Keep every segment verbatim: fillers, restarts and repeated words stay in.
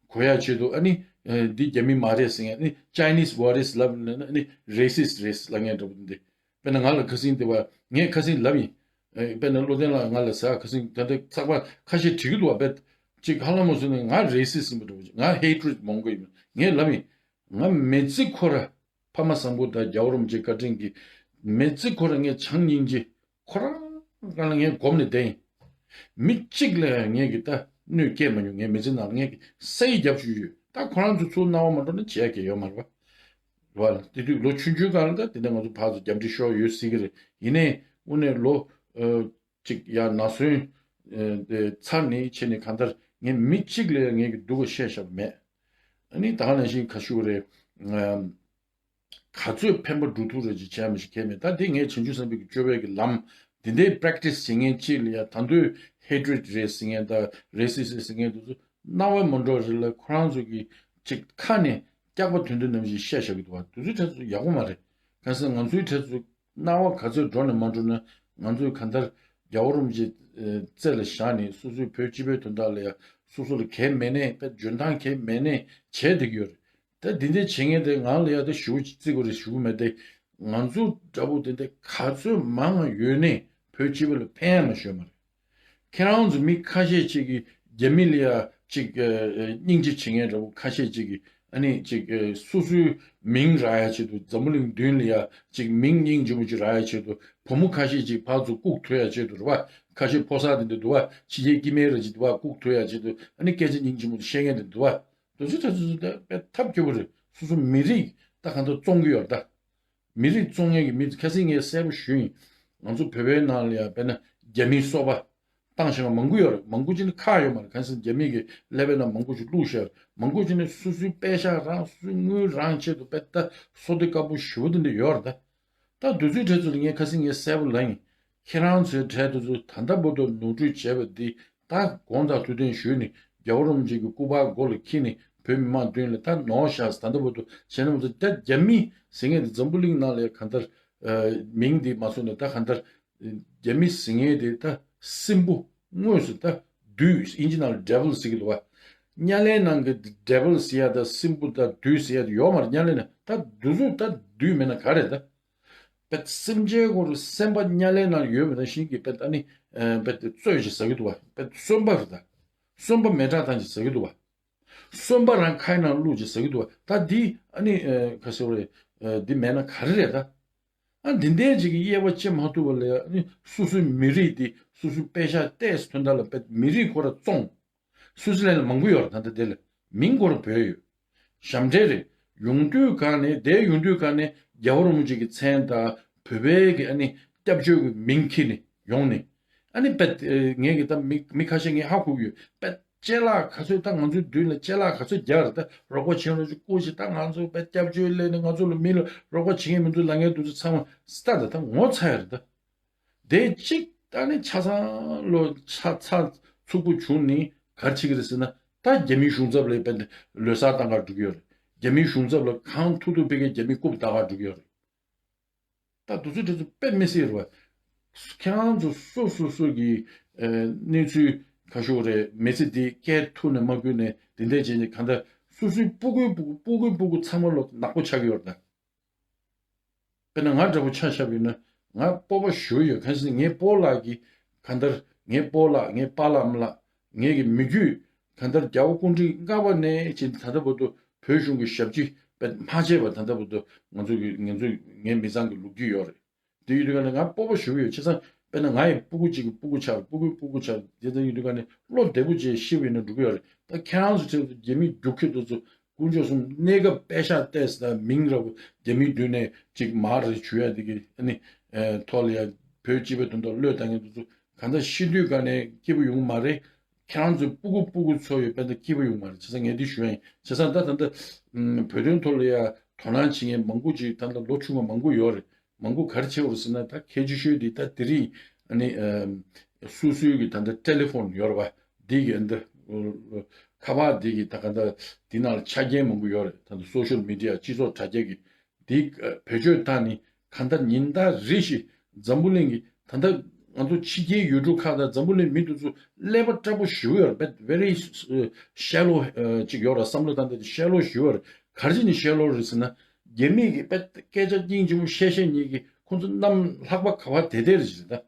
གོ་ཡ་ཆེད་དུ། ཨ་ནི་འདི་རྒྱ་མི་མ་རེད་ཟེར་མཁན། ཨ་ནི་Chinese virus ལབ་ནས། ཨ་ནི་racist རེད་ལབ་མཁན་འདྲ་པོ་འདི། དཔེར་ན་ང་ལ་ཁ་སང་དེ་བ། ངས་ཁ་སང་ལབ་ཡིན། ཨེ། དཔེར་ན་བློ་ལྡན་ལགས་ང་ལ་ཟ་ཁ་སང་དེ་འདྲ་ཚགས་པར་ཁ་ཤས་བྲིས་ཀྱི་འདུག་བ། དཔེ་ཅིག་ཧ་ལམ་མོ་སོང་ནས་ང་racist ཡིན་པ་འདྲ་པོ་ཅིག་ང་hatred མང་པོ་ཡིན། ངས་ལབ་ཡིན། ང་མི་ཚེ་ཁོ་ར་ཕ་མ་བཟང་པོ་དང་རྒྱལ་བ་རིན་པོ་ཆེ་བཀའ་དྲིན་གྱིས། མི་ཚེ་ཁོ་ར་ངས་བྱམས་སྙིང་རྗེ་ཁོ་རང་སྒང་ལ་ངས་སྒོམ་ནས་བསྡད་ཡིན། མི་གཅིག་ལ་ངས་ཀྱི་ད་གནོད་སྐྱེལ་མ་མྱོང་། ངའི་མི་ཚེ་ནང་ལ་ངས་ཀྱི་ས་ཡིག་བརྒྱབ་བཅུག་ཡོད། ད་ཁོ་རང་ཚོ་ཚུར་སྣང་བ་མ་འགྲོ་ན་བྱས་ཀྱི་ཡོད་མ་རེད་པ། རེད་པ། དེ་དུས་ལོ་ཆུང་ཆུང་སྒང་ལ་ད་དེ་འདྲ་ང་ཚོ་ཕར་ཚུར་རྒྱབ་འདྲི་ཤོར་ཡོད་སྲིད་ཀྱི་རེད། ཡིན་ནའི་དངོས་གནས་ལོ་ཨ་གཅིག་ཡར་ན་སོན་ཨ་དེ་ཚར་ནས་ཕྱིན་ནས་གང་ལྟར་ངས་མི་གཅིག་ལ་ངས་ཀྱི་སྡུག་པ་བཤད་བཞག་པ་མེད། ཨ་ནི་ད་ག་ནང་བཞིན་ག་ཞུ་རེད། ཨ་ག་ཚོད་ཕན་པ་སྒྲུབ་ཐུབ་རེད་ཅེས་བྱས་མི་ཞིག་གལ་མེད། ད་དེ་ངས་བྱང་ཆུབ་སེམས་དཔའི་གི་སྤྱོད་པའི་གི་ལམ་འདི་འདྲའི་practice བྱེད་མཁན་གཅིག་ལ་ཡ་ད་དུང་hatred རེད་ཟེར་མཁན་དང་racist རེད་ཟེར་མཁན་དེ་ཚོ་སྣང་བ་མ་འགྲོ་རེད་ལ། ཁོ་རང་ཚོ་གི་ཅིག་ཁ་ནས་སྐྱག་པ་ཐོན་དུས་ནམ་ཞིག་བཤད་བཞག་གི་འདུག་བ། དེ་ཚོའི་གྲས་ཚོ་ཡག་པོ་མ་རེད། གང་ཟེར་ང་ཚོའི་གྲས་ཚོ་སྣང་བ་ག་ཚོད་འགྲོ་ནས་མ་འགྲོ་ན། ང་ཚོས་གང་ལྟར་རྒྱལ་བ་རིན་པོ་ཆེ་ཨ་རྩེ་ལ་བཞག་ནས། སོ་སོའི་བོད་སྤྱི་པའི་དོན་དག་ལ་ཡ་སོ་སོ་ལ་གལ་མེད་ནས། དཔེ་འཇོན་ཐང་གལ་མེད་ནས་བྱས་བསྡད་ཀྱི་ཡོད་རེད། ད་འདི་འདྲའི་བྱེད་མཁན་དེ་ང་ལ་ཡ་ད་ཞུ་བརྩི་དགོས་རེད་ཞུ་གི་མེད་དེ། ང་ཚོ་འདྲ་པོ་དེ་འདྲ་ག་ཚོད་མང་ང་ཡོད་ནས་བོད་སྤྱི་པ་ལ་ཕན་ཡ་མ་ཞོན་མ་རེད། ཁྱེད་རང་ཚོ་མི་ཁ་ཤས་ཅིག་གིས་རྒྱ་མི་ལ་ཡ་ཅིག་ཨ་ཨ་སྙིང་རྗེ་བྱེད་མཁན་འདྲ་པོ་ཁ་ཤས་ཅིག་གིས། ཨ་ནི་ཅིག་ཨ་སོ་སོའི་མིང་རག་ཡ་ཆེད་དུ། འཛམ་བུ་གླིང་མདུན་ལ་ཡ་ཅིག་མིང་སྙིང་རྗེ་མོ་ཅིག་རག་ཡ་ཆེད་དུ། བུ་མོ་ཁ་ཤས་ཅིག་ཕར་ཚུར་བཀུག་ཐུབ་ཡ་ཆེད་དུ་རེད་པ། ཁ་ཤས་ཕོ་གསར་དེ་འདྲ་འདུག་པ། ཕྱི་རྒྱལ་སྐྱེ་དམན་རེ་ཅིག་འདུག་པ། བཀུག་ཐུབ་ཡ་ཆེད་དུ། ཨ་ནི་སྐད་ཆ་སྙིང་རྗེ་མོ་བཤད་མཁན་དེ་འདུག་པ། དེ་ཚོ་དེ་ཚོ་དེ་དཔེ་ཐབས་སྐྱོ་པོ་རེད། སོ་སོ་མི་རིགས་ད་གང་ལྟར་བཙོང་གི་ཡོད་རེད་ད། མི་རིགས་བཙོང་མཁན་གྱི་མི། ཁ་སང་ངས་གསལ་པོ་ཞུས་ཡིན། ང་ཚོ་བོད་པའི་ནང་ལ་ཡང་དཔེར་ན་རྒྱ་མིའི་སོ་པ་བཏང་བཞག་པ་མང་པོ་ཡོད་རེད། མང་པོ་ཅིག་ནི་ཁག་ཡོད་མ་རེད། གང་ཟེར་རྒྱ་མི་གི་ཀླད་པའི་ནང་མང་པོ་ཞིག་བླུགས་བཞག་ཡོད་རེད། མང་པོ་ཅིག་ནི་སོ་སོའི་པད་ཤག་རང་། སོ་སོའི་དངུལ་རང་ཆེད་དུ་དཔེ་ད་སོ་ལྟ་དཀར་པོ་ཞེ་པོ་དེ་འདྲ་ཡོད་རེད་ད། ད་དེ་ཚོའི་གྲས་ཚོ་ལ་ངས་ཁ་སང་ངས་གསལ་པོ་ལབ་ཡིན། ཁྱེད་རང་ཚོའི་གྲས་དེ་ཚོ་ད་ལྟ་བར་དུ་ནོར་འཁྲུལ་བྱས་པ་འདི། ད་དགོངས་དག་ཐུགས་བདེན་ཞུས་ནས་རྒྱལ་བ་རིན་པོ་ཆེ་གི་སྐུ་པར་མགོ་ལ་འཁྱེར་ནས་བོད་མི་མང་མདུན་ལ་ད་ནོར་བཞག་ཟེར། ད་ལྟ་བར་དུ་བྱས་ན་མ་གཏོགས། ད་རྒྱ་མི་ཟེར་མཁན་དེ་འཛམ་བུ་གླིང་ནང་ལ་གང་ལྟར་ཨ་མིང་འདི་མ་བཟོས་ནས། ད་གང་ལྟར་རྒྱ་མི་ཟེར་མཁན་དེ་ད་སྲིན་པོ། དངོས་སུ་ད་བདུད། ཨིན་ཇི་ནང་ལ་devil ཟེར་གྱི་འདུག་པ། དམྱལ་བའི་ནང་གི་devil ཟེར་ཡ་ད་སྲིན་པོ་ད་བདུད་ཟེར་ཡ་ད་ཡོད་མ་རེད། དམྱལ་བའི་ནང་ད་དེ་ཚོ་ད་བདུད་མེད་ན་ག་རེད་ད། དཔེ་སེམས་ཅན་ཁོ་རང་སེམས་པ་དམྱལ་བའི་ནང་ཡོད་པ་ནང་བཞིན་གྱི་དཔེ་ད་ནི་ཨ་དཔེ་དེ་རྩོད་ཅིག་ཟ་གི་འདུག་པ། དཔེ་གསོན་པ་རེད་ད། གསོན་པ་མེ་སྲེག་བཏང་ཅིག་ཟ་གི་འདུག་པ། གསོན་པ་རང་ཁའི་ནང་བླུགས་ཅིག་ཟ་གི་འདུག་པ། ད་འདི་ཨ་ནི་ཨ་ག་ཟེར་བ་རེད། ཨ་འདི་མེད་ན་ག་རེ་རེད་ད། ཨ་འདི་འདྲའི་ཅིག་གི་དབྱེ་བ་ཕྱེ་མ་ཐུབ་པ་ལ་ཡ། ཨ་ནི་སོ་སོའི་མི་རིགས་འདི་སོ་སོའི་པད་ཤག་ཏོག་ཙམ་ཐོན་ད་ལ་དཔེ་མི་རིགས་ཁོ་རང་བཙོང་། སུའུ་ཙི་ལན་ལ་མང་པོ་ཡོད་རེད། ད་ལྟ་དེ་ལ་མིང་སྐོར་བོད་ཡོད། ཞབས་འདྲེན་རེད། ཡོང་དུས་གང་ནས། དེ་ཡོང་དུས་གང་ནས་རྒྱལ་བ་རིན་པོ་ཆེ་གི་མཚན་དང་བོད་པའི་གི་ཨ་ནི་སྐྱབས་བཅོལ་གི་མིང་ཁྱེར་ནས་ཡོང་ནས། ཨ་ནི་དཔེ་ངས་གི་ད་མི་མི་ཁ་ཤས་ངས་ཧ་གོ་གི་ཡོད། དཔེ་ཅ་ལག་ག་ཚོད། ད་ང་ཚོའི་མདུན་ལ་ཅ་ལག་ག་ཚོད་རྒྱག་རེད། ད་རོགས་པ་བྱེད་རོགས་བྱེད་སྐུ་མཁྱེན། ད་ང་ཚོ་དཔེ་སྐྱབས་བཅོལ་སླེབས་ནས་ང་ཚོ་ལ་མི་ལ་རོགས་པ་བྱེད་མཁན་མི་འདུག་ལབ་མཁན་དེ་ཚོ་ཚང་མ་ད་ད་ད་ངོ་ཚ་ཡ་རེད་ད། དེ་གཅིག་ད་ནི་ཆ་ཚང་ལོ་ཆ་ཚ་ཚུགས་པོ་བྱུང་ནི་ག་རེ་བྱེད་ཀྱི་རེད་ཟེར་ན། ད་རྒྱ་མིའི་གཞུང་ཚབ་ལ་དཔེ་ལོ་གསར་བཏང་གར་འགྲོ་གི་ཡོད་རེད། རྒྱ་མིའི་གཞུང་ཚབ་ལ་གང་ཐུབ་ཐུབ་དཔེ་གའི་རྒྱ་མིའི་རྐུབ་བལྡག་གར་འགྲོ་གི་ཡོད་རེད། ད་དེ་ཚོ་དེ་ཚོ་དཔེ་མི་སྲིད་རེད་བ། ཁྱེད་རང་ཚོ་སོ་སོ་སོ་གི་ཨ་གནས་ཚུལ་ཁ་ཤོར་རེད། མི་ཚེ་འདི་སྐྱེལ་ཐུབ་ནས་མ་དགོས་ནས་དེ་འདྲས་བྱས་ནས་གང་ལྟར་སོ་སོའི་སྤུ་གུའི་སྤུ་གུ། སྤུ་གུའི་སྤུ་གུ་ཚང་མ་ལོ་ནག་པོ་ཆགས་ཀྱི་ཡོད་རེད་ད། དཔེར་ན་ང་འདྲ་པོ་ཆ་བཞག་པ་ཡིན་ན་ང་སྤོབས་པ་ཞེ་པོ་ཡོད། གང་ཟེར་ན་ངའི་སྤོ་ལགས་ཀྱིས་གང་ལྟར། ངའི་སྤོ་ལགས། ངའི་པཱ་ལགས་ཨ་མ་ལགས། ངའི་གི་མི་རྒྱུད་གང་ལྟར་རྒྱལ་བ་སྐུ་ཕྲེང་ལྔ་པ་ནས་ཅིག་ད་ལྟ་བར་དུ་བོད་གཞུང་གི་ཞབས་ཕྱི་དཔེ་མ་བྱས་པ་ད་ལྟ་བར་དུ་ང་ཚོ་གི། ང་ཚོ་ངའི་མི་ཚང་གི་ལོ་རྒྱུས་ཡོད་རེད། དེ་ཡོད་དུས་ག་ནས་ང་སྤོབས་པ་ཞེ་པོ་ཡོད། བྱས་ཙང་དཔེར་ན་ང་ཡི་སྤུ་གུ་གཅིག་གི་སྤུ་གུ་ཆགས། སྤུ་གུའི་སྤུ་གུ་ཆགས། དེ་ལྟར་ཡོད་དུས་ག་ནས་བློ་བདེ་པོ་བྱས་ཤི་བ་ཡིན་ན་འགྲོ་གི་ཡོད་རེད། ད་ཁྱེད་རང་ཚོ་ཆེད་དུ་རྒྱ་མི་རྒྱུག་ཁྱི་དེ་ཚོ་དཀོན་མཆོག་གསུམ། གནས་སྐབས་པད་ཤག་ཏོག་ཙམ་དང་མིང་ར་བོ་རྒྱ་མིའི་མདུན་ནས་ཅིག་མར་རེ་འཇུ་ཡ་དེ་གི་ཨ་ནི་ཨེ་ཐོག་ལ་ཡ་བོད་སྤྱི་པའི་དོན་དུ་བློས་བཏང་མཁན་དེ་ཚོ་གང་ལྟར་ཤི་དུས་ག་ནས་སྐྱིད་པོ་ཡོང་གི་མ་རེད། ཁྱེད་རང་ཚོའི་སྤུ་གུ་སྤུ་གུ་ཚོ་ཡོད་པ་ད་སྐྱིད་པོ་ཡོང་གི་མ་རེད། བྱས་ཙང་ངས་འདི་ཞུ་ཡ་ཡིན། བྱས་ཙང་ད་ད་ལྟ་ཨམ་བོད་དོན་ཐོག་ལ་ཡ་དོ་སྣང་བྱེད་མཁན་མང་པོ་ཅིག་ད་ལྟ་ལོ་ཆུང་བ་མང་པོ་ཡོད་རེད། མང་པོ་ག་རེ་བྱེད་འོར་ཟེར་ན། ད་གལ་ཆེ་ཤོས་འདི་ད་དེ་རིང་ཨ་ནི་ཨམ་སོ་སོའི་གི་ད་ལྟ་ཊེ་ལི་ཕོན་ཡོད་རེད་པ། འདི་གི་འདི་ཁ་པར་འདི་གི་ད་ག་ད་འདི་ནང་ལ་ཆ་རྐྱེན་མང་པོ་ཡོད་རེད། ད་ལྟ་སོ་ཤལ་མི་ཌི་ཡ་སྤྱི་ཚོགས་དྲ་རྒྱ་གི་འདི་བེད་སྤྱོད་བཏང་ནི་གང་ལྟར་ཉིན་ལྟར་རེ་བཞིན་འཛམ་བུ་གླིང་གི་ད་ལྟ་ ང་ཚོ་ཕྱི་རྒྱལ་ཡུལ་གྲུ་ཁག་དང་འཛམ་བུ་གླིང་མི་དེ་ཚོ་ཀླད་པ་སྐྲག་པོ་ཞེ་པོ་ཡོད་རེད། བེ་རི་ཤེ་ལོ་ཅིག་ཡོད་རེད། བསམ་བློ་བཏང་སྟངས་དེ་ཤེ་ལོ་ཞེ་པོ་ཡོད་རེད། ག་རེ་བྱས་ནས་ཤེ་ལོ་རེད་ཟེར་ན། རྒྱ་མི་གི་དཔེ་སྐད་ཆ་སྙིང་རྗེ་མོ་བཤད་བཤད་མཁན་གྱི་ཁོང་ཚོ་གནམ་ལྷགས་པ་ག་བ་དེ་དེ་རེད་ཟེར་ད།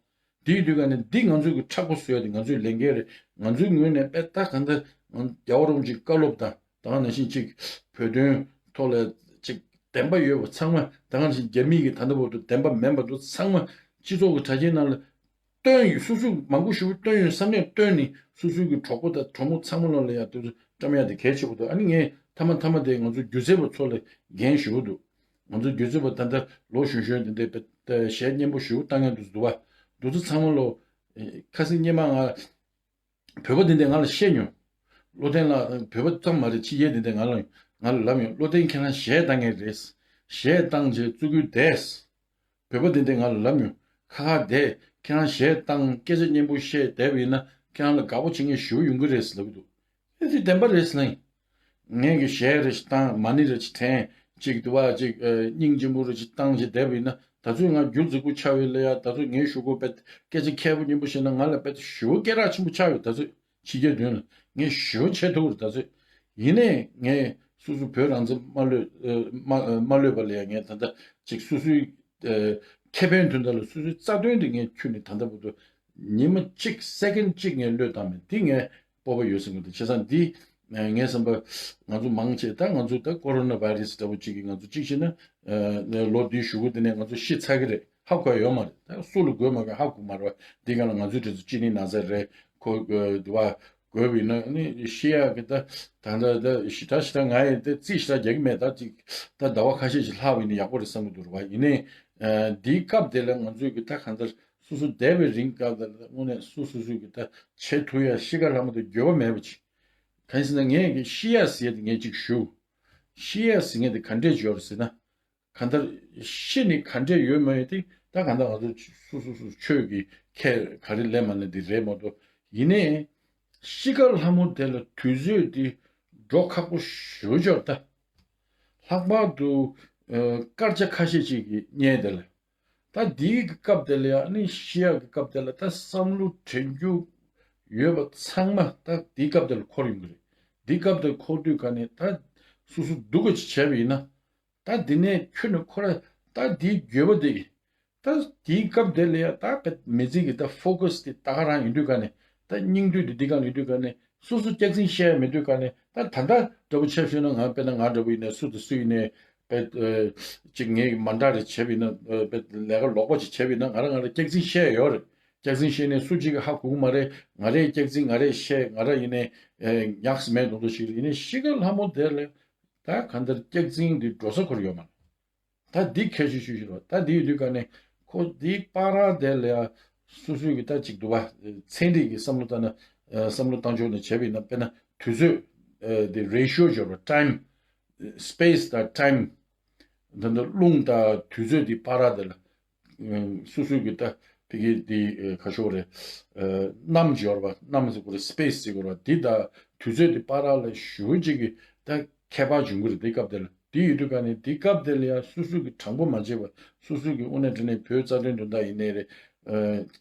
དེའི་དུས་ག་ནས་འདི་ང་ཚོས་ཀྱི་མཁྲེགས་པོ་བཟོས་ཏེ་ང་ཚོའི་ལས་འགན་རེད། ང་ཚོའི་ངོས་ནས་དཔེ་ལྟ་ག་འདྲ་རྒྱལ་བ་རིན་པོ་ཆེའི་བཀའ་སློབ་དང་ད་ག་ནང་བཞིན་ཅིག་བོད་དོན་ཐོག་ལ་ཅིག་བདེན་པ་ཡོད་པ་ཚང་མ། ད་ག་ནང་བཞིན་རྒྱ་མི་གི་ད་ལྟ་བར་དུ་བདེན་པ་མིན་པ་དེ་ཚང་མ་སྤྱི་ཚོགས་ཀྱི་དྲ་རྒྱའི་ནང་ལ་བཏོན་ཡོད། སོ་སོས་མང་པོ་ཞེ་པོ་བཏོན་ཡོད་བསམ་ནས་བཏོན་ནས་སོ་སོའི་གི་གྲོགས་པོ་དང་གྲོགས་མོ་ཚང་མ་ལོ་ལ་ཡང་དེ་ཚོ་བཀྲམ་ཡ་དེ་གལ་ཆེ་པོ་འདུག་ཨ་ནི་ངས་མཐའ་མ་མཐའ་མ་དེ་ང་ཚོ་སྒྱུ་རྩལ་པ་ཚོ་ལ་འགན་ཞེ་པོ་འདུག་ང་ཚོ་སྒྱུ་རྩལ་པ་ད་ལྟ་ལོ་གཞོན་གཞོན་དེ་འདྲའི་དཔེ་གཞས་སྙན་པོ་ཞེ་པོ་བཏང་མཁན་དེ་ཚོ་འདུག་བ། དེ་ཚོ་ཚང་མ་ལོ་ཁ་སང་སྔོན་མ་ང་བོད་པ་དེ་འདྲས་ང་ལ་བཤད་མྱོང་། བློ་བརྟན་ལགས། བོད་པ་ཙམ་མ་རེད། ཕྱི་རྒྱལ་དེ་འདྲས་ང་ལ་ང་ལ་ལབ་མྱོང་། བློ་བརྟན་ཁྱེད་རང་གཞས་བཏང་མཁན་རེད། གཞས་བཏང་རྗེས་བཙུགས་རྒྱུ་བསྡད། བོད་པ་དེ་འདྲས་ང་ལ་ལབ་མྱོང་། ཁ་ཁ་བསྡད། ཁྱེད་རང་གཞས་བཏང་སྐད་ཆ་སྙན་པོ་བཤད་བསྡད་པ་ཡིན་ན་ཁྱེད་རང་ལ་དགའ་པོ་བྱེད་མཁན་ཞེ་པོ་ཡོང་གི་རེད་ཟེར་ལབ་ཀྱི་འདུག་ཨེ་དེ་བདེན་པ་རེད་ཟེར་ན། ངས་ཀྱི་གཞས་རེ་ཞིག་བཏང་མ་ཎི་རེ་ཞིག་དྲན་ཅིག་འདུག་བ་ཅིག་སྙིང་རྗེ་མོ་རེ་ཞིག་བཏང་ཞིག་བསྡད་པ་ཡིན་ན་ད་ཚོད་ང་རྒྱུ་རྫིག་པོ་ཆགས་ཡོད་ལ་ཡ། ད་ཚོད་ངའི་གཞུག་གུ་དཔེ་སྐད་ཆ་མཁས་པོ་སྙན་པོ་བཤད་ན་ང་ལ་དཔེ་ཞེ་པོ་སྐད་གྲགས་ཆེན་པོ་ཆགས་ཡོད། ད་ཚོད་ཕྱི་རྒྱལ་དོན་ལ་ངས་ཞེ་པོ་བྱེད་ཐུབ་རེད། ད་ཚོད་ཡིན་ནའི་ངས་སོ་སོ་བོད་རང་བཙན་མ་ལོས་མ་མ་ལོས་པ་ལ་ཡ་ངས་ད་ལྟ་ཅིག་སོ་སོའི་ཨ་ཁེ་ཕན་དོན་དག་ལ་སོ་སོའི་རྩ་དོན་དེ་ངས་ཁྱོན་ནས་ད་ལྟ་བར་དུ་ཉི་མ་གཅིག་སེ་ཀེན་གཅིག་ངས་བློས་བཏང་མེད། འདི་ངའི་སྤོབས་པ་ཡོད་བསམ་གྱི་འདུག་བྱས་ཙང་འདི་ངའི་བསམ་པ་ང་ཚོ་མང་ཆེ་ད་ང་ཚོ་ད་ཀོ་རོ་ན་བྷའི་རེ་སི་འདྲ་པོ་གཅིག་གིས་ང་ཚོ་གཅིག་བྱས་ན་ལོ་འདིའི་གཞུག་གུ་དེ་ནས་ང་ཚོ་ཤི་ཚར་གི་རེད། ཧ་གོ་ཡ་ཡོད་མ་རེད། ད་སུ་ལ་འགོས་མ་འགོས་ཧ་གོ་མ་རེད་བ། འདི་ག་ལ་ང་ཚོའི་གྲས་སུ་ཅི་ནི་ན་ཚ་རེད། ཁོ་དུ་བ་དགོས་པ་ཡིན་ན་ནི་ཤི་ཡག་གི་ད་ད་ད་ད་ཞི་ད་ཞི་ད་ང་ཡི་ད་རྩིས་ཞི་ད་རྒྱག་གི་མེད། ད་ཅིག་ད་ཟླ་བ་ཁ་ཤས་ཤིག་ལྷག་པ་ཡིན་ན་ཡག་པོ་རེད་བསམ་གི་འདུག་རེད་བ། ཡིན་ནའི་འདིའི་སྐབས་དེ་ལ་ང་ཚོས་གི་ད་གང་ལྟར་སོ་སོ་བསྡད་པའི་རིང་སྐབས་དེ་ལ་དངོས་གནས་སོ་སོ་སོས་གི་ད་བྱེད་ཐུབ་ཡ་ཤི་ཁ་ལྷ་མོ་དེ་འགྱོད་པ་མེད་པ་ཅིག་གང་ཡིན་ཟེར་ན་ངས་གི་ཤི་ཡ་ཟེར་ཡ་དེ་ངས་ཅིག་ཞུ། ཤི་ཡ་ཟེར་ངས་དེ་ག་འདྲས་ཡོད་རེད་ཟེར་ན། གང་ལྟར་ཤི་ནི་ག་འདྲས་ཡོད་མ་ཡོད་དེ་ད་གང་ལྟར་ང་ཚོ་སོ་སོ་སོ་ཆོས་ཀྱི་ཁས་ག་རེ་ལེན་མ་ལེན་དེ་རེད་མ་གཏོགས། ཡིན་ནའི་ཤི་ཁ་ལྷ་མོ་དེ་ལ་དུས་ཚོད་དེ་འགྲོ་ཁག་པོ་ཞེ་པོ་ཅིག་ད། ལྷག་པར་དུ་ཨ་སྐར་ཆ་ཁ་ཤས་ཅིག་གི་བརྙན་དེ་ལ་ད་འདིའི་གི་སྐབས་དེ་ལ་ཡང་ནི་ཤི་ཡག་གི་སྐབས་དེ་ལ་ད་བསམ་བློ་དྲན་རྒྱུ་ཡོད་པ་ཚང་མ་ད་འདིའི་སྐབས་དེ་ལ་འཁོར་ཡོང་གི་རེད། འདིའི་སྐབས་དེ་ལ་འཁོར་དུས་ག་ནས་ད་སོ་སོ་སྡུག་ག་ཅིག་བྱས་པ་ཡིན་ན། ད་འདི་ནས་ཁྱོན་ནས་ཁོ་ར་ད་འདིའི་འགྱོད་པ་འདི་ད་འདིའི་སྐབས་དེ་ལ་ཡ་ད་དཔེ་མི་ཚེ་གི་ད་ཕོ་ཀ་སི་དེ་ད་ག་རང་ཡིན་དུས་ག་ནས་ད་སྙིང་བསྡུས་དེ་འདི་ག་ཡིན་དུས་ག་ནས་སོ་སོ་སྐྱག་རྫུན་བཤད་ཡ་མེད་དུས་ག་ནས་ད་ད་ལྟ་འདྲ་པོ་ཆབ་ཤོད་ན་ང་དཔེར་ན་ང་འདྲ་པོ་ཡིན་ནས་སུ་དང་སུ་ཡིན་ནས་དཔེ་ཅིག་ངས་མ་འདྲ་རེ་བྱས་པ་ཡིན་ན་དཔེ་ལས་ཀ་ལོག་པ་ཅིག་བྱས་པ་ཡིན་ན་ང་རང་ང་རང་སྐྱག་རྫུན་བཤད་ཡ་ཡོད་རེད། སྐྱག་རྫུན་བཤད་ནས་སུ་གཅིག་གིས་ཧ་གོ་གི་མ་རེད། ང་རའི་སྐྱག་རྫུན་ང་རས་བཤད་ང་ར་ཡིན་ནས་ཉག་སི་མེད་མདོག་མདོག་ཞིག་རེད། ཡིན་ནས་ཤི་ཁ་ལྷ་མོ་དེ་ལ་ད་གང་ལྟར་སྐྱག་རྫུན་འདི་འགྲོ་ས་ཁོར་ཡོད་མ་རེད། ད་འདི་གལ་ཆེ་ཤོས་ཤིག་རེད། ད་འདི་ཡོད་དུས་ག་ནས་ཁོ་འདི་བར་དེ་ལ་ཡ་སོ་སོའི་གི་ད་ཅིག་འདུག་བ། ཚན་རིག་གི་བསམ་བློ་བཏང་ན་བསམ་བློ་བཏང་ཕྱོགས་ནས་བྱས་པ་ཡིན་ན་དཔེར་ན་དུས་ཚོད་འདི་རེ་ཤོ་སྦྱོར་བ་time space དང་time ད་ལྟ་རླུང་དང་དུས་ཚོད་འདི་བར་དེ་ལ་སོ་སོའི་གི་ད་ཕ་གི་འདི་ཁ་ཤོ་རེད། གནམ་སྦྱོར་བ་གནམ་ཟེར་དགོས་རེད། space ཟེར་དགོས་རེད། འདི་དང་དུས་ཚོད་འདི་བར་ལ་ཞུ་ཅིག་གི་ད་ཁྱད་པར་འབྱུང་གི་རེད། དེ་སྐབས་དེ་ལ་དེ་ཡོད་དུས་ག་ནས་དེ་སྐབས་དེ་ལ་ཡང་སོ་སོ་གི་དྲང་པོ་མ་བྱས་པར་སོ་སོ་གི་དངོས་གནས་དྲང་གནས་བོད་རྩ་དོན་དོན་དག་ཡིན་ནའི་རེད།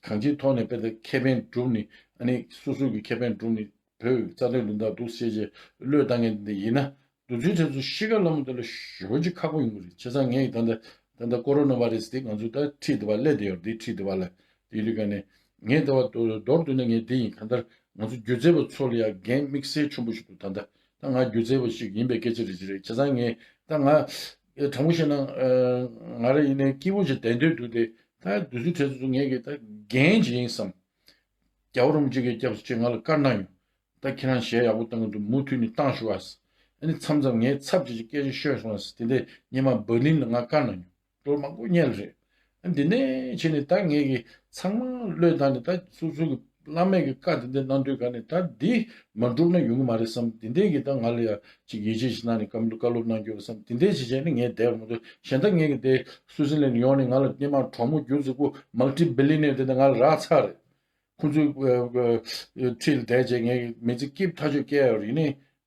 གང་ཅིའི་ཐོག་ནས་དཔེ་དེ་ཁེ་ཕན་བསྒྲུབས་ནས་ཨ་ནི་སོ་སོ་གི་ཁེ་ཕན་བསྒྲུབས་ནས་བོད་རྩ་དོན་དོན་དག་འདུག་ཟེར་བྱས་བློས་བཏང་མཁན་དེ་ཡིན་ན་དུས་ཚོད་དེ་ཚོ་ཤི་ཁ་ལྷ་མོ་དེ་ལ་ཞེ་པོ་ཅིག་ཁག་པོ་ཡོང་གི་རེད། བྱས་ཙང་ངས་ད་ལྟ་ད་ལྟ་ཀོ་རོ་ན་བྷ་རེ་སི་དེ་ང་ཚོ་ད་ཁྲིད་དེ་བ་སླེབས་བསྡད་ཡོད་རེད། དེ་ཁྲིད་དེ་བ་ལ་དེ་ཡོད་དུས་ག་ནས་ངས་ད་བ་མདོར་བསྡུས་ན་ངས་དེ་ཡིན། གང་ལྟར་ང་ཚོ་སྒྱུ་རྩལ་པ་ཚོ་ལ་ཡང་འགན་དམིགས་བསལ་ཆེན་པོ་ཞིག་འདུག་ད་ལྟ། ད་ང་སྒྱུ་རྩལ་པ་ཞིག་ཡིན་པའི་སྐད་ཆ་རེད་ཅི་རེད། བྱས་ཙང་ངས་ད་ང་དྲང་པོ་བཤད་ན་ང་རང་ཡིན་ནའི་སྐྱིད་པོ་ཞིག་བསྡད་འདོད་འདུག་སྟེ། ད་དུས་ཚོད་དེ་ཚོ་ངས་ཀྱི་ད་འགན་ཅིག་ཡིན་བསམ། རྒྱལ་བ་རིན་པོ་ཆེ་གི་སྐྱབས་སུ་མཆི་ང་ལ་བཀའ་གནང་ཡོང་། ད་ཁྱེད་རང་གཞས་ཡག་པོ་བཏང་གི་འདུག་མུ་མཐུད་ནས་བཏང་ཤོག་ཨ། ཨ་ནི་མཚམས་མཚམས་ངའི་ཚབ་བྱེད་ཀྱི་སྐད་ཆ་ཤོད་སོང་ཨ། དེ་འདྲས་སྔོན་མ་འབར་ལིན་ལ་ང་བཀའ་གནང་ཡོང་། ལོ་མང་པོ་སྔོན་ལ་རེད། འདི་ནས་བྱས་ནས་ད་ངས་ཀྱི་ཚང་མ་བློས་བཏང་ནས་ད་སོ་སོ་གི་བླ་མེད་ཀྱི་བཀའ་དེ་འདྲ་གནང་དུས་ག་ནས་ད་འདི་མ་འགྲུབ་ན་ཡོང་གི་མ་རེད་བསམ། དེ་འདྲས་ཀྱི་ད་ང་ལ་ཡ་ཅིག་ཡིད་ཆེས་ཤིག་གནང་ནས་བཀའ་བཀའ་སློབ་གནང་རྒྱུ་བསམ། དེ་འདྲས་བྱས་བྱས་ནས་ངས་བསྡད་པ་མ་གཏོགས་གཞན་དག་ངས་ཀྱི་དེ་སུའུ་ཙི་ལན་ཡོང་ནས་ང་ལ་སྔོན་མ་གྲོགས་མོ་རྒྱུ་ཟིག་པོ་མལ་ཊི་བི་ལི་ནེར་དེ་འདྲ་ང་ལ་རག་ཚར་རེད། ཁོང་ཚོའི་ཁྲིད་ལ་བསྡད་བྱས་ངས་མི་ཚེ་སྐྱིད་པོ་ཐག་ཆོད་སྐྱེལ་ཡོད་རེད། ཡིན་ནའི།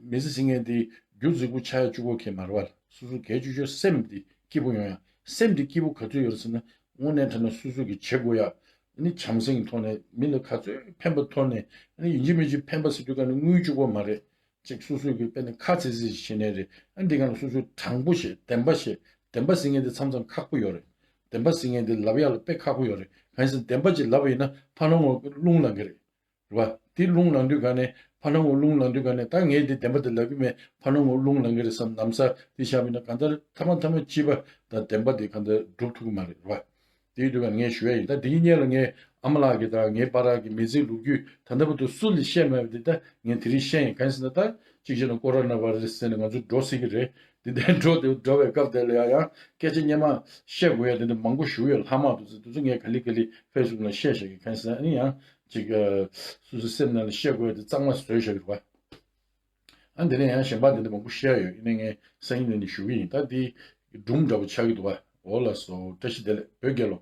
མི་ཚེ་ཟེར་མཁན་དེ་རྒྱུ་རྫིག་པོ་ཆགས་ཡ་གཅིག་པོ་གས་མ་རེད་བ། སོ་སོ་གལ་ཆེ་ཤོས་སེམས་དེ་སྐྱིད་པོ་ཡོང་ཡ། སེམས་དེ་སྐྱིད་པོ་ག་ཚོད་ཡོད་རེད་ཟེར་ན། དངོས་གནས་དྲང་གནས་སོ་སོ་གིས་བྱེད་དགོས་ཡ། ཨ་ནི་བྱམས་སེམས་ཀྱི་ཐོག་ནས་མི་ལ་ག་ཚོད་ཕན་པ་ཐོག་ནས། ཨ་ནི་ཡིན་གཅིག་མིན་གཅིག་ཕན་པ་ཟེར་དུས་ག་ནས་དངུལ་གཅིག་པོ་མ་རེད། ཅིག་སོ་སོའི་གི་དཔེར་ན་ཁ་ཚིག་ཚིག་ཞིག་བྱེད་ནའི་རེད། ཨ་འདི་ག་ལ་སོ་སོའི་དྲང་པོ་བྱེད། བདེན་པ་བྱེད། བདེན་པ་ཟེར་མཁན་དེ་མཚམས་མཚམས་ཁག་པོ་ཡོད་རེད། བདེན་པ་ཟེར་མཁན་དེ་ལབ་ཡག་ལ་དཔེ་ཁག་པོ་ཡོད་རེད། གང་ཡིན་ཟེར་ན་བདེན་པ་ཅིག་ལབ་པ་ཡིན་ན་ཕར་ནང་ངོ་རླུང་ལངས་གི་རེད། རེད་བ། དེ་རླུང་ལངས་དུས་ག་ནས་ཕར་ནང་ངོ་རླུང་ལངས་དུས་ག་ནས་ད་ངས་འདི་བདེན་པ་དེ་ལབ་གི་མེད། ཕར་ནང་ངོ་རླུང་ལངས་གི་རེད་བསམ་ནམ་ས་དེ་བཞག་པ་ཡིན་ན་གང་ལྟར་ཐ་མ་ཐ་མ་གཅིག་པ་ད་བདེན་པ་དེ་གང་ལྟར་སྒྲུབ་ཐུབ་ཀྱི་མ་རེད། རེད་བ། དེའི་དུས་ག་ངས་ཞུ་ཡ་ཡིན། ད་དེའི་སྔོན་ལ་ངས་ཨ་མ་ལགས་ཀྱི་དང་ངའི་བར་གྱི་མི་ཚེའི་ལོ་རྒྱུས་ད་ལྟ་བར་དུ་སུ་ལ་བཤད་མེད་པ་དེ་ད་ངས་དེ་རིང་བཤད་ཡིན། གང་ཡིན་ཟེར་ན་ད་གཅིག་བྱས་ན་ཀོ་རོ་ན་བྷ་ཡི་ར་སི་ཟེར་ནས་ང་ཚོ་འགྲོ་སྲིད་ཀྱི་རེད། དེ་ལྟར་འགྲོ་དེ་འགྲོ་བའི་སྐབས་དེ་ལ་ཡང་ཡང་སྐད་ཆ་སྙན་མ་བཤད་དགོས་ཡ་དེ་འདྲ་མང་པོ་ཞུ་ཡོད། ལྷག་མ་དེ་ཚོ་དེ་ཚོ་ངས་ག་ལེ་ག་ལེ་ཕེ་སི་བུག་ལ་བཤད་བཞག་གི། གང་ཡིན་ཟེར་ན་ཨ་ནི་ཡང་ཅིག་ཨ་སོ་སོའི་སེམས་ནང་ལ་བཤད་དགོས་ཡ་དེ་གཙང་མ་བཟོས་བཞག་གི་རེད་བ། ཨ་འདི་ནས་ཡང་གཞན་པ་འདི་འདྲ་མང་པོ་བཤད་ཡོད། ཡིན་ནའི་ངས་སང་ཉིན་འདི་ནས་ཞུ་གི་ཡིན། ད་འདི་སྒྲུང་འདྲ་པོ་ཆགས་ཀྱི་འདུག་བ། འོ་ལགས་སོ། བཀྲ་ཤིས་བདེ་ལེགས། བོད་རྒྱལ་ལོ།